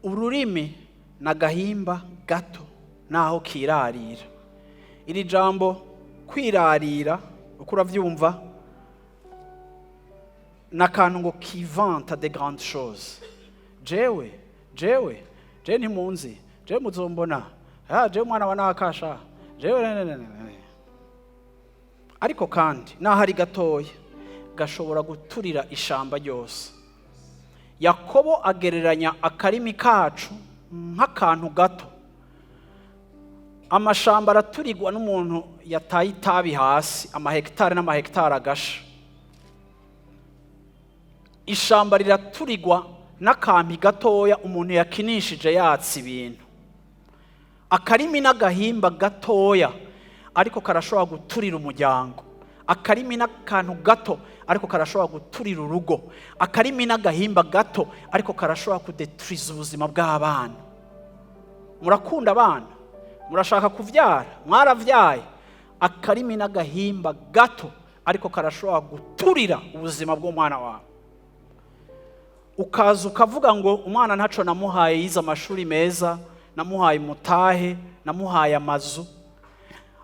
Ururimi ni agahimba gato naho kirarira. Iri jambo kwirarira, uko uravyumva, ni akantu ngo qui vante de grandes choses. Jewe, jewe, jewe, ntimunzi jewe, muzombona. Ah, jewe umwana wa nakasha jewe ne, ne, ne, ne. Ariko kandi naho ari gatoya, gashobora guturira ishamba ryose. Yakobo agereranya akarimi kacu nk'akantu gato. Amashamba araturirwa n'umuntu yataye itabi hasi, amahegitari n'amahegitari agasha. Ishamba riraturirwa n'akampi gatoya umuntu yakinishije yatsa ibintu. Akarimi n'agahimba gatoya, ariko karashobora guturira umuryango. Akarimi n'akantu gato, ariko karashobora guturira urugo. Akarimi n'agahimba gato, ariko karashobora kudeturiza ubuzima bw'abana. Murakunda abana, murashaka kuvyara, mwaravyaye. Akarimi n'agahimba gato, ariko karashobora guturira ubuzima bw'umwana wawe. Ukaza ukavuga ngo umwana ntaco namuhaye, yize amashuri meza, namuhaye umutahe, namuhaye amazu,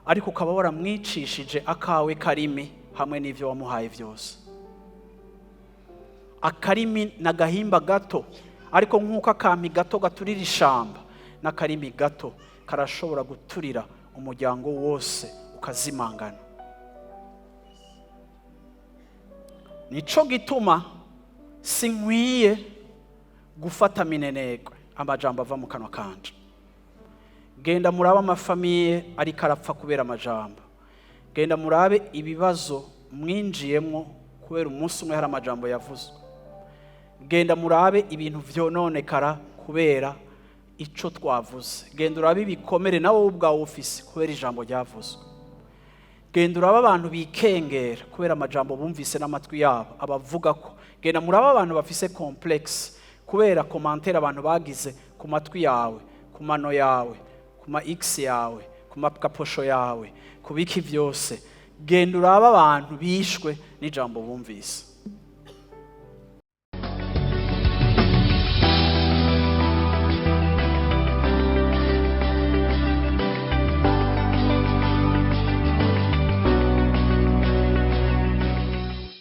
ariko ukaba waramwicishije akawe karimi hamwe n'ivyo wamuhaye byose. Akarimi n'agahimba gato, ariko nk'uko akampi gato gaturira ishamba, n'akarimi gato karashobora guturira umuryango wose ukazimangana. Nico gituma sinkwiye gufata minenegwe amajambo ava mu kanwa kanje. Genda murabe ama familles ariko arapfa kubera amajambo. Genda murabe ibibazo mwinjiyemwo kubera umunsi umwe hari amajambo yavuzwe. Genda murabe ibintu vyononekara kubera ico twavuze. Genda urabe ibikomere nawe ubwawe ufise kubera ijambo ryavuzwe. Genda urabe abantu bikengera kubera amajambo bumvise n'amatwi yabo abavuga ko. Genda murabe abantu bafise complexe kubera commentaire abantu bagize ku matwi yawe, ku mano yawe, ku ma x yawe, ku makaposho yawe, ku biki byose. Genda urabe abantu bishwe n'ijambo bumvise.